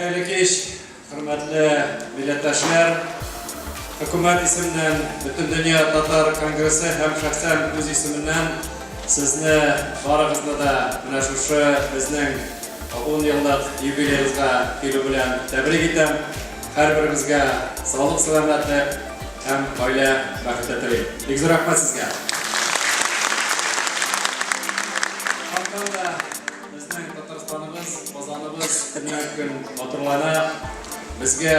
Хәерле кич, хөрмәтле милләттәшләр! Хөкүмәт исеменнән, Бөтендөнья татар конгрессы һәм шәхсән үз исеменнән сезне барыгызны да менә шушы безнең ун еллык юбилеебызга килү белән тәбрик итәм. Һәрберебезгә саулык-сәламәтлек һәм гаилә бәхете телим. Бик зур рәхмәт сезгә! Хактан да безнең Татарстаныбыз, Казаныбыз көннән-көн матурлана. Безгә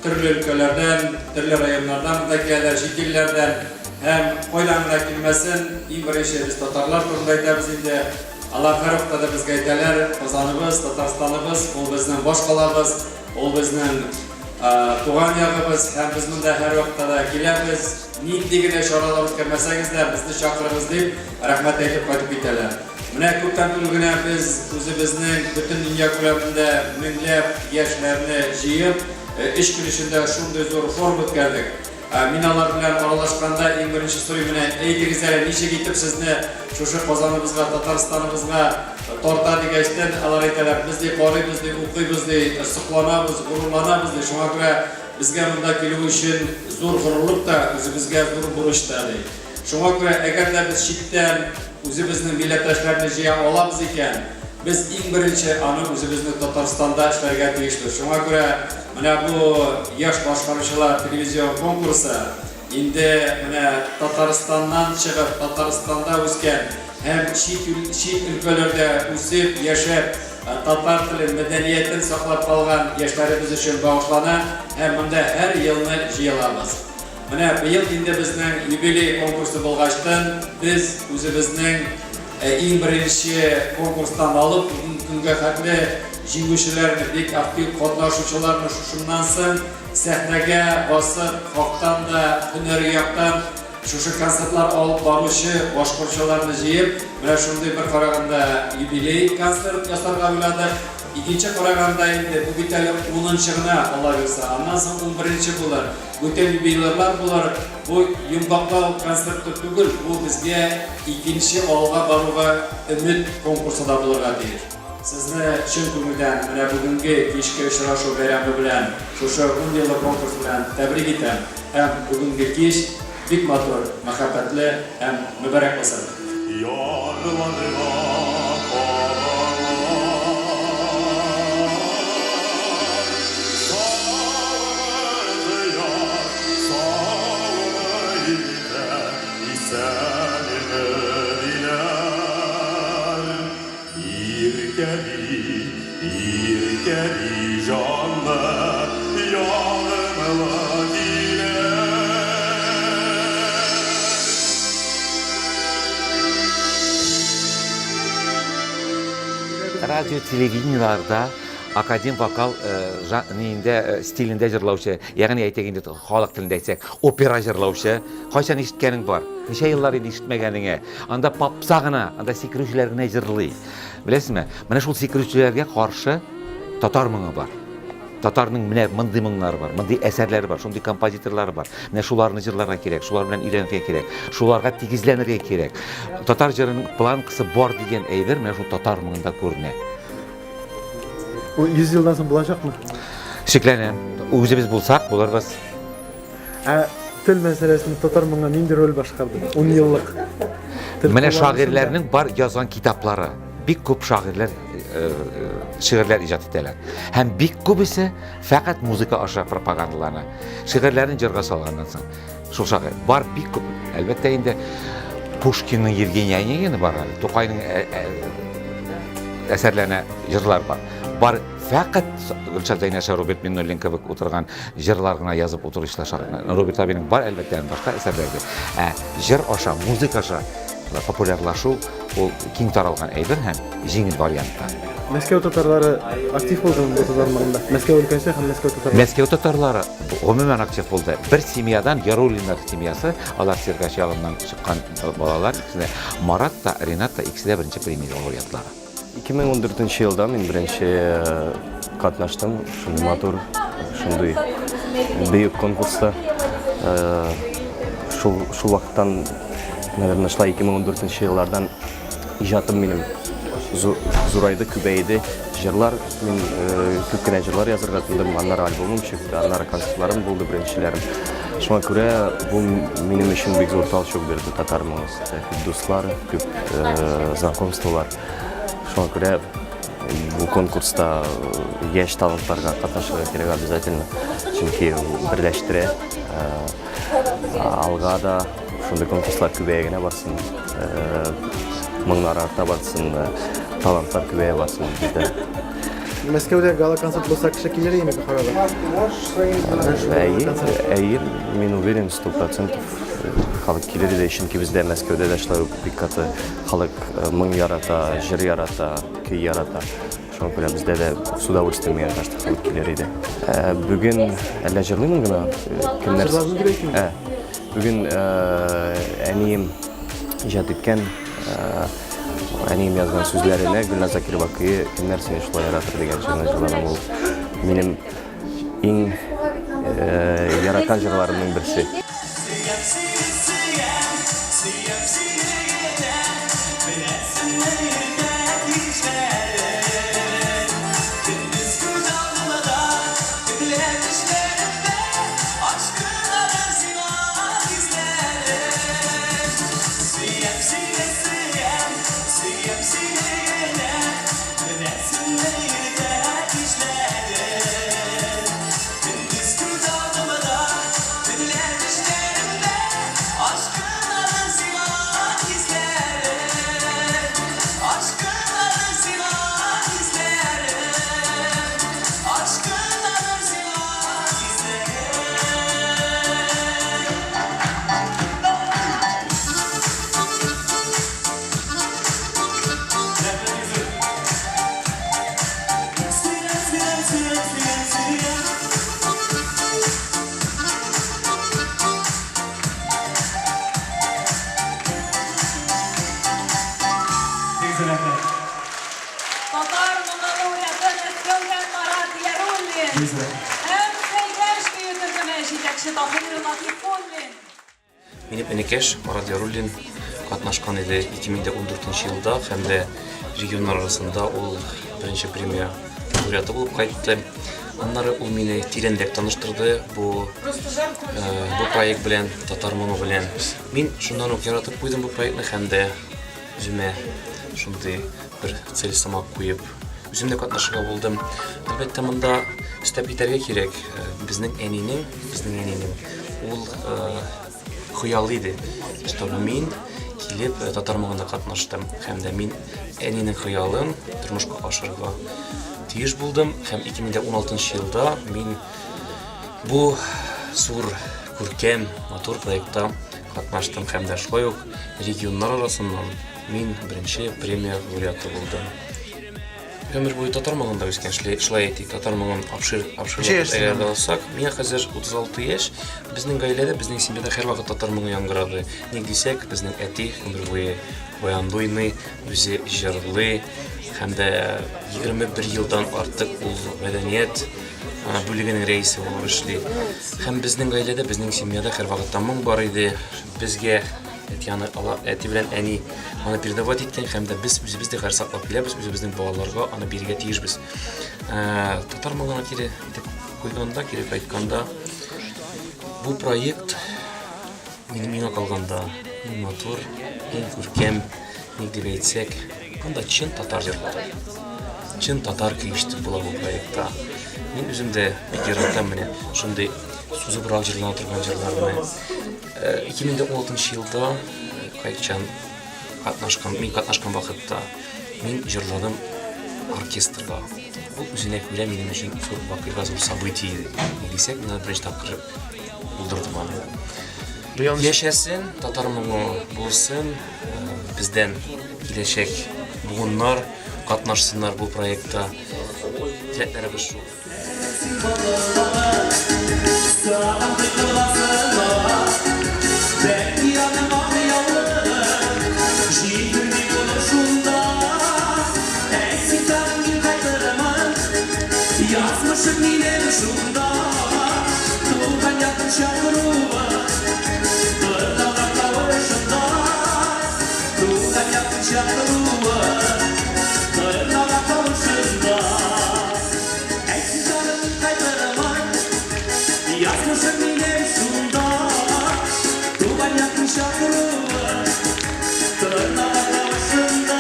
төрле өлкәләрдән, төрле районнардан да киләләр, чит илләрдән. Һәм кайдан гына килмәсен, иң беренче без татарлар турында әйтәбез инде. Алар һәрвакытта да безгә әйтәләр, Казаныбыз, Татарстаныбыз, ул безнең баш калабыз. Ул безнең туган ягыбыз һәм без монда һәрвакытта да киләбез. Нинди генә чаралар үткәрмәсәгез дә, безне чакырыгыз дип, рәхмәт әйтеп кайтып китәләр. Менә күптән түгел генә без үзебезнең бөтен дөнья күләмендә меңләп яшьләрне җыеп, өч көн эчендә шундый зур форум үткәрдек. Мин алар белән аралашканда иң беренче сорыйм, менә әйтегез әле, ничек итеп сезне шушы Казаныбызга, Татарстаныбызга тарта дигәчтен, алар әйтәләр, без ди карыйбыз ди, укыйбыз ди, сокланабыз, горурланабыз ди, шуңа күрә безгә монда килү өчен зур горурлык та, үзебезгә зур бурыч та ди. Шуңа күрә, әгәр дә без читтән үзебезнең милләттәшләрне җыя алабыз икән, без иң беренче аны үзебезнең Татарстанда эшләргә тиешбез. Шуңа күрә менә бу яшь башкаручылар телевизион конкурсы инде менә Татарстаннан чыгып, Татарстанда үскән һәм чит чит өлкәләрдә үсеп, яшәп, татар телен, мәдәниятен саклап калган яшьләребез өчен багышлана һәм монда һәр елны җыелабыз. Менә быел инде безнең юбилей конкурсы булгачтын, без үзебезнең иң беренче конкурстан алып бүгенге көнгә хәтле җиңүчеләрне, бик актив катнашучыларны шушыннан соң сәхнәгә басып, хактан да, һөнәри яктан шушы концертлар алып баручы башкорчаларны җыеп, менә шундый бер караганда юбилей концерт ясарга уйладык. Икенче караганда инде бу бит әле унынчы гына, Алла бирса, аннан соң унберенче булыр. Бүтән юбилейлар булыр. Бу йомгаклау концерты түгел, бу безгә икенче алга баруга өмет конкурсы да булырга тиеш. Сезне чын күңелдән менә бүгенге кичке очрашу бәйрәме белән, шушы ун еллык конкурс белән тәбрик итәм һәм бүгенге кич бик матур, мәхәббәтле һәм мөбарәк булсын! Ярларга кагыла. Салмы яр, салмы илдә исәнме диләр. Иркәли, иркәли җанлы ягымлы килен. Радио, телевидениеларда академ вокал ниендә стилендә җырлаучы, ягъни әйтик инде халык телендә әйтсәк, опера җырлаучы, кайчан ишеткәнең бар? Ничә еллар инде ишетмәгәнеңә? Анда попса гына, анда сикерүчеләр генә җырлый. Беләсезме? Менә шул сикерүчеләргә каршы татар моңы бар. Татарның менә мондый моңнары бар, мондый әсәрләре бар, шундый композиторлары бар. Менә шуларны җырларга кирәк, шулар белән өйрәнергә кирәк, шуларга тигезләнергә кирәк. Татар җырының планкасы бар дигән әйбер менә шул татар моңында күренә. Ул 100 елдан соң булачакмы? Шикләнәм. Үзебез булсак, булырбыз. Ә тел мәсьәләсендә татар моңы нинди роль башкарды? 10 еллык. Менә шагыйрьләрнең бар язган китаплары. Бик күп шагыйрьләр э, э, шигырьләр иҗат итәләр. Һәм бик күбесе фәкать музыка аша пропагандалана. Шигырьләрен җырга салганнан соң. Шул шагыйрь. Бар бик күп. Әлбәттә инде Пушкинның Евгений Онегины бар әле. Тукайның э, әсәрләренә җырлар бар. Бар Фәкать Гөлшат Зәйнәшә, Роберт Миннуллин кебек утырган җырлар гына язып утыручылар шагыйрь. Роберт абиның бар әлбәттә башка әсәрләре. Ә җыр аша, музыка аша популярлашу ул киң таралган әйбер һәм җиңел вариантта. Мәскәү татарлары актив булдымы бу татар моңында? Мәскәү өлкәсе һәм Мәскәү татарлары. Мәскәү татарлары гомумән актив булды. Бер семьядан Яруллиннар семьясы, алар Сергач ягыннан чыккан балалар, икесе дә Марат та, Ренат та икесе дә беренче премия лауреатлары. 2014 елда мин беренче катнаштым шундый матур, шундый бөек конкурста. Шул, шул вакыттан, наверное, шулай 2014 еллардан иҗатым минем зурайды, күбәйде. Җырлар, мин күп кенә җырлар язырга тотындым, аннары альбомым чыкты, аннары концертларым булды беренчеләрем. Шуңа күрә бу минем өчен бик зур толчок бирде татар моңы. Күп дуслар, күп знакомстволар. Шуңа күрә бу конкурста яшь талантларга катнашырга кирәк обязательно, чөнки берләштерә. Алга да шундый конкурслар күбәя генә барсын, моңнар арта барсын, талантлар күбәя барсын бездә. Мәскәүдә гала-концерт булса, кеше килер идеме карарга? Әйе, әйе, мин уверен, 100% халык килер иде, чөнки бездә Мәскәүдә дә шулай ук бик каты халык моң ярата, җыр ярата, көй ярата. Шуңа күрә бездә дә с удовольствием, миңа кажется, халык килер иде. Бүген әллә җырлыймын гына, кемнәр? Җырладың дип әйтмим. Бүген әнием иҗат иткән, әнием язган сүзләренә Гөлназ Закирова көе «Кемнәр сине шулай яратыр» дигән җырны җырладым. Ул минем иң яраткан җырларымның берсе. Сөям сине, сөям, сөям сине генә, Беләсеңме иртә кичләрен. Көндез күз алдымда, төнлә төшләремдә, Ашкынадыр сиңа хисләрем. Сөям сине, сөям, сөям сине генә, Беләсеңме иртә кичләрен. Көндез күз алдымда, төнлә төшләремдә, Ашкынадыр сиңа хисләрем. Ашкынадыр сиңа хисләрем. Ашкынадыр сиңа хисләрем. Сөям, сөям, сөям, сөям, сөям. Бик зур рәхмәт. Татар моңы лауреаты Мәскәүдән Марат Яруллин Бик зур рәхмәт. һәм Сәйдәш бию төркеме җитәкче Таһир Латифуллин. Минем энекәш Марат Яруллин катнашкан иде 2014 елда һәм дә регионнар арасында ул беренче премия лауреаты булып кайтты. Аннары ул мине тирәнрәк таныштырды бу бу проект белән, татар моңы белән. Мин шуннан ук яратып куйдым бу проектны һәм дә үземә шундый бер цель сымак куеп, үзем дә катнашырга булдым. Әлбәттә, монда өстәп китәргә кирәк, безнең әнинең, безнең әнинең ул хыялы иде, чтобы мин килеп татар моңында катнаштым һәм дә мин әнинең хыялын тормышка ашырырга тиеш булдым һәм 2016 елда мин бу зур, күркәм, матур проектта катнаштым һәм дә шулай ук регионнар арасыннан мин беренче премия лауреаты булдым. Гомер буе татар моңында үскән, шулай әйтик, татар моңын обшир, обшир Ничә яшьсең? әгәр дә алсак, миңа хәзер 36 яшь. Безнең гаиләдә, безнең семьяда һәрвакыт татар моңы яңгырады. Ник дисәк, безнең әти гомер буе баянда уйный, үзе җырлый һәм дә 21 елдан артык ул мәдәният бүлегенең рәисе булып эшли. Һәм безнең гаиләдә, безнең семьяда һәрвакытта моң бар иде. Безгә әти аны ала, әти белән әни аны передавать иткән һәм дә без үзебез дә хәзер саклап киләбез, үзебезнең балаларга аны бирергә тиешбез. Татар моңына кире итеп куйганда, кире кайтканда, бу проект минем миңа калганда иң матур, иң күркәм, ник дип әйтсәк, монда чын татар җырлары. Чын татар көй ишетеп була бу проектта. Мин үзем дә бик яратам менә шундый сузыбрак җырлана торган җырларны. 2016 елда кайчан катнашкан, мин катнашкан вакытта мин җырладым оркестрда. Бу үзенә күрә минем өчен зур вакыйга, зур событие иде. Ник дисәк, мин аны беренче тапкыр булдырдым аны. Яшәсен, татар моңы булсын, бездән киләчәк буыннар катнашсыннар бу проектта. Теләкләребез шул. Язмышым минем шунда, Туган якын чакыруы, Торналар тавышында, Туган якын чакыруы, Торналар тавышында. Язмышым минем шунда, туган якның чакыруы, торналар тавышында.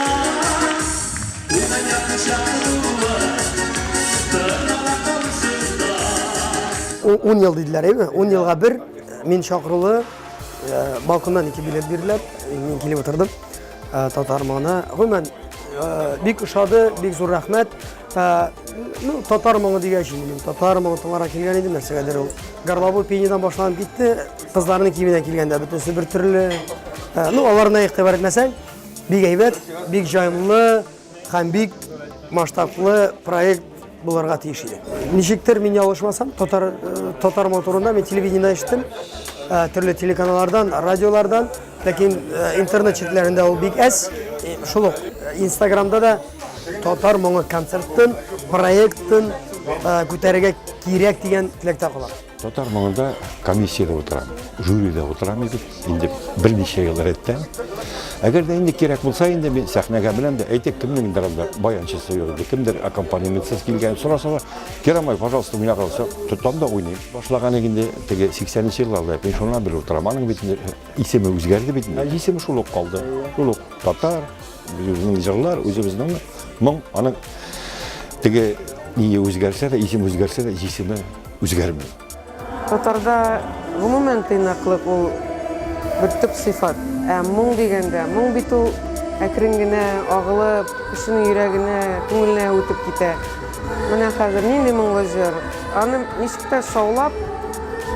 Туган якның чакыруы, торналар тавышында. Ун ел диделәр, әйме? Ун елга бер мин чакырулы, балконнан ике билет бирделәр, мин килеп утырдым. Татар моңына. Гомумән, бик ошады, бик зур рәхмәт. Ну, татар моңы дигәч, инде мин татар моңы тыңларга килгән идем, нәрсәгәдер ул. Горловой пениедән башланып китте, кызларның киеменә килгәндә бөтенесе бер төрле. Ну, аларына игътибар итмәсәң, бик әйбәт, бик җайлы һәм бик масштаблы проект булырга тиеш иде. Ничектер мин ялгышмасам, татар татар моңы турында мин телевидениедә ишеттем, төрле телеканаллардан, радиолардан. Ләкин интернет челтәрләрендә ул бик әз. Шул ук Инстаграмда да татар моңы концертын, проектын күтәрергә кирәк дигән теләктә калам. Татар моңында комиссиядә утырам, жюрида утырам инде, инде берничә ел рәттән. Әгәр дә инде кирәк булса инде мин сәхнәгә менәм дә, әйтик, кемнеңдер анда баянчысы юк инде, кемдер аккомпанементсыз килгән, сорасалар, Керамай, пожалуйста, уйна калса, тотам да уйныйм. Башлаган инде теге 80 нче елларда, мин шуннан бер утырам. Аның бит инде исеме үзгәрде бит инде. Исеме шул ук калды. Шул ук татар, үзебезнең җырлар, үзебезнең моң, аның теге ние үзгәрсә дә, исеме үзгәрсә дә, җисеме үзгәрми. Татарда гомумән тыйнаклык ул бер төп сыйфат. Ә моң дигәндә, моң бит ул әкрен генә агылып, кешенең йөрәгенә, күңеленә үтеп китә. Менә хәзер нинди моңлы җыр. Аны ничек тә шаулап,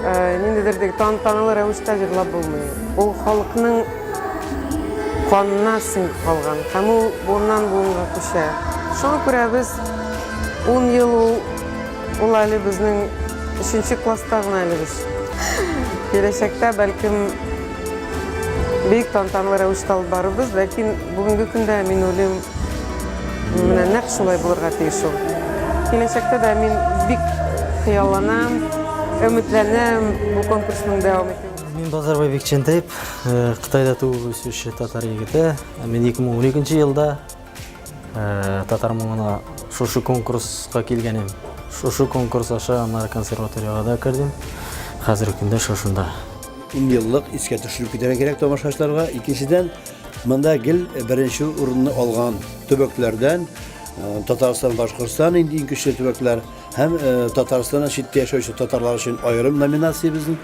ниндидер теге тантаналы рәвештә җырлап булмый. Ул халыкның канына сеңеп калган һәм ул буыннан буынга күчә. Шуңа күрә без ун ел ул, ул әле безнең өченче класста гына әле без. Киләчәктә, бәлкем, бик тантаналы рәвештә алып барырбыз, ләкин бүгенге көндә мин уйлыйм, менә нәкъ шулай булырга тиеш ул. Киләчәктә дә мин бик хыялланам, өметләнәм бу конкурсның дәвам итүен. Мин Базарбай Бикчәнтәев, Кытайда туып үсүче татар егете. Мин 2012 елда татар моңына шушы конкурска килгән идем. Шушы конкурс аша аннары консерваториягә дә кердем. Хәзерге көндә шушында. Ун еллык искә төшереп китәргә кирәк тамашачыларга. Икенчедән, монда гел беренче урынны алган төбәкләрдән Татарстан, Башкортстан инде иң көчле төбәкләр һәм Татарстаннан читтә яшәүче татарлар өчен аерым номинация безнең.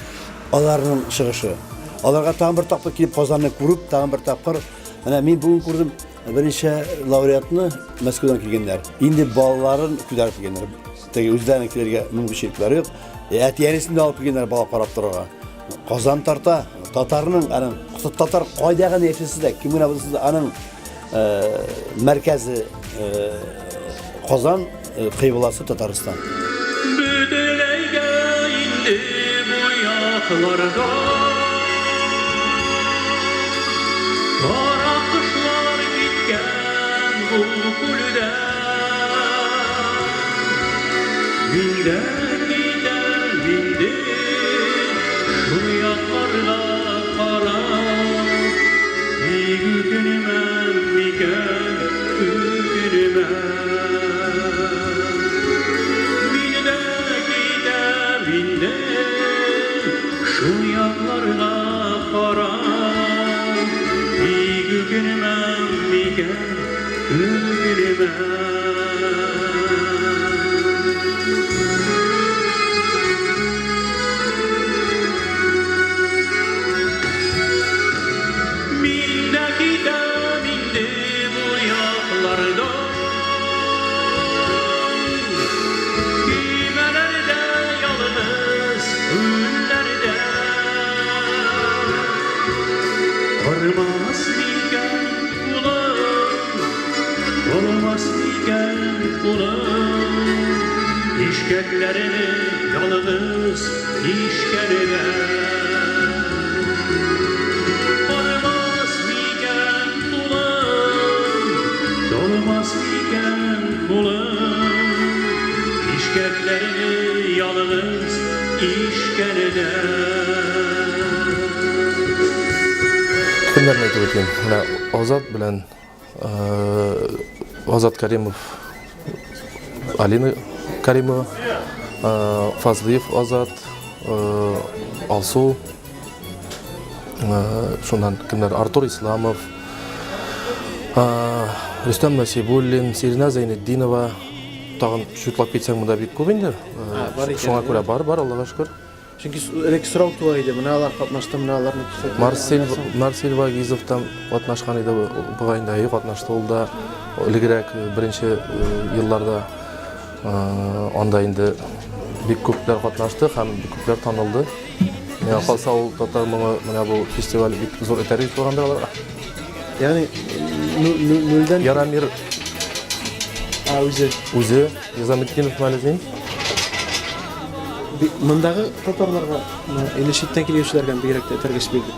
Аларның чыгышы. Аларга тагын бер тапкыр килеп Казанны күреп, тагын бер тапкыр менә мин бүген күрдем берничә лауреатны Мәскәүдән килгәннәр. Инде балаларын күтәреп килгәннәр. Теге үзләренең килергә мөмкинчелекләре юк. Әти-әнисен дә алып килгәннәр бала карап торырга. Казан тарта, татарның, аның татар кайда гына яшәсә дә, кем генә булса да, аның мәркәзе Казан, кыйбласы Татарстан. Бөтенләйгә инде бу якларда Кара кышлар киткән бу күлдә Мин дә китәм инде шул якларга карап Тик үкенмәм микән, үкенмәм Мин дә китәм инде шул якларга карап Тик үкенмәм микән, Бармас микән Кулым, булмас микән кулым, Ишкәкләрне ялгыз ишкәлгә. Бармас микән кулым, Тормас микән кулым, Ишкәкләрне ялгыз ишкәлгә. Кемнәрне әйтеп үтим? Менә Азат белән Азат Каримов, Алина Каримова, Фазлыев Азат, Алсу, шуннан кемнәр, Артур Исламов, Рөстәм Насибуллин, Сиринә Зәйнетдинова, тагын чутлап китсәң монда бик күп инде. Шуңа күрә бар, бар, Аллага шөкер. Чөнки элек сорау туа иде, менә алар катнашты, менә аларны күрсәтмәделәр. Марсель, Марсель Вагизов та катнашкан иде, бугай инде, әйе, катнашты ул да элегрәк, беренче елларда. Анда инде бик күпләр катнашты һәм бик күпләр танылды. Миңа калса, ул татар моңы менә бу фестиваль бик зур этәргеч булгандыр аларга. Ягъни нульдән Ярамир А, үзе. Үзе Низаметдинов Мализин. Мондагы татарларга, или читтән килүчеләргә бигрәк тә этәргеч бирде.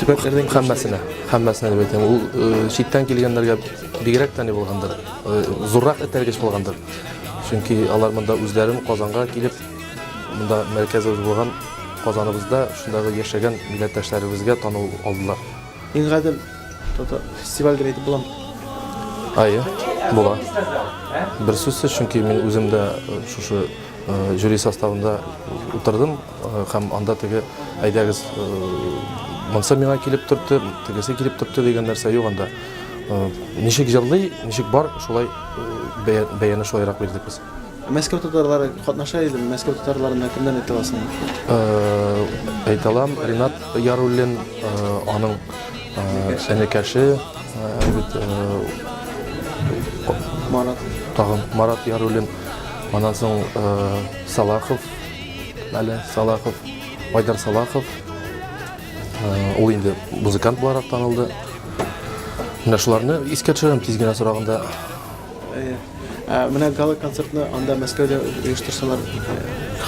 Төбәкләрдән һәммәсенә, һәммәсенә дип әйтәм. Ул э, читтән килгәннәргә бигрәк тә ни булгандыр, э, зуррак этәргеч булгандыр. Чөнки алар монда үзләрен Казанга килеп, монда мәркәзебез булган Казаныбызда шундагы яшәгән милләттәшләребезгә тану алдылар. Иң гадел татар фестиваль дип әйтеп буламы? Әйе, була. Бер сүзсез, чөнки мин үзем дә э, шушы э, жюри составында утырдым э, һәм анда теге әйдәгез монсы миңа килеп төртте, тегесе килеп төртте дигән нәрсә юк анда. Ничек җырлый, ничек бар, шулай бәяне шулайрак бирдек без. Мәскәү татарлары катнаша иде. Мәскәү татарларына кемнән әйтә аласың? Әйтә алам, Ринат Яруллин, аның энекәше, бит Марат. Тагын Марат Яруллин. Аннан соң Салахов, әле Салахов, Айдар Салахов. Ул инде музыкант буларак танылды. Менә шуларны искә төшерәм тиз генә сораганда. Әйе. Ә, менә гала концертны анда Мәскәүдә оештырсалар,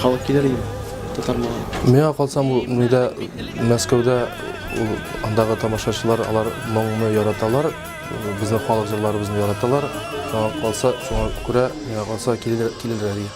халык килер иде татар моңы. Миңа калса, бу нидә Мәскәүдә ул андагы тамашачылар алар моңны яраталар, безнең халык җырларыбызны яраталар. Шуңа калса, шуңа күрә миңа калса килер килерләр иде.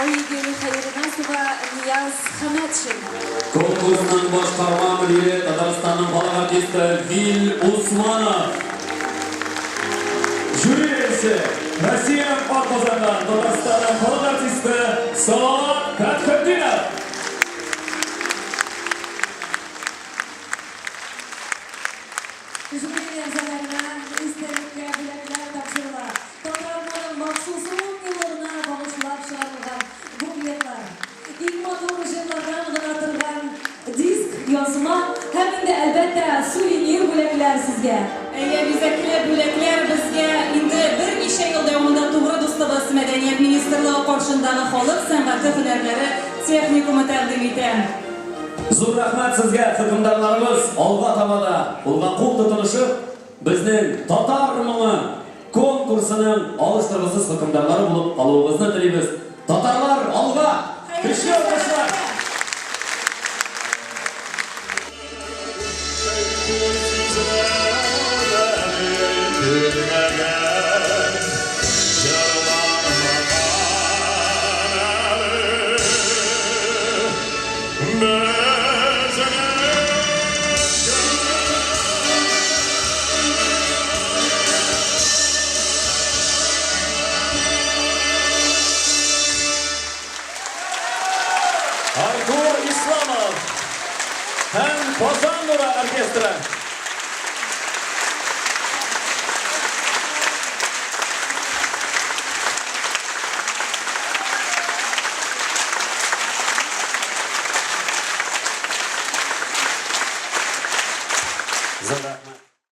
Айгөл Хәйринасова, Нияз Хәмәтшин. Конкурсның башкарма мөдире Татарстанның халык артисты Вил Усманов. Жюри рәисе Россиянең атказанган Татарстанның халык артисты Салават Фәтхетдинов. Жюри әгъзаларына истәлеккә бүләкләр тапшырыла. Татар моның махсус ун еллыгына багышлап чыгарылган буклетлар. Иң матур җырлардан гына торган диск, язма һәм инде, әлбәттә, сувенир бүләкләр сезгә. Әйе, бизәкле бүләкләр безгә инде берничә ел дәвамында тугры дустыбыз Мәдәният министрлыгы каршындагы халык сәнгате һөнәрләре техникумы тәкъдим итә. Зур рәхмәт сезгә, хөкемдарларыбыз, алга таба да кулга-кул тотынышып, безнең Татар моңы конкурсының алыштыргысыз хөкемдарлары булып калуыгызны телибез. Татарлар, алга! Көчле алкышлар!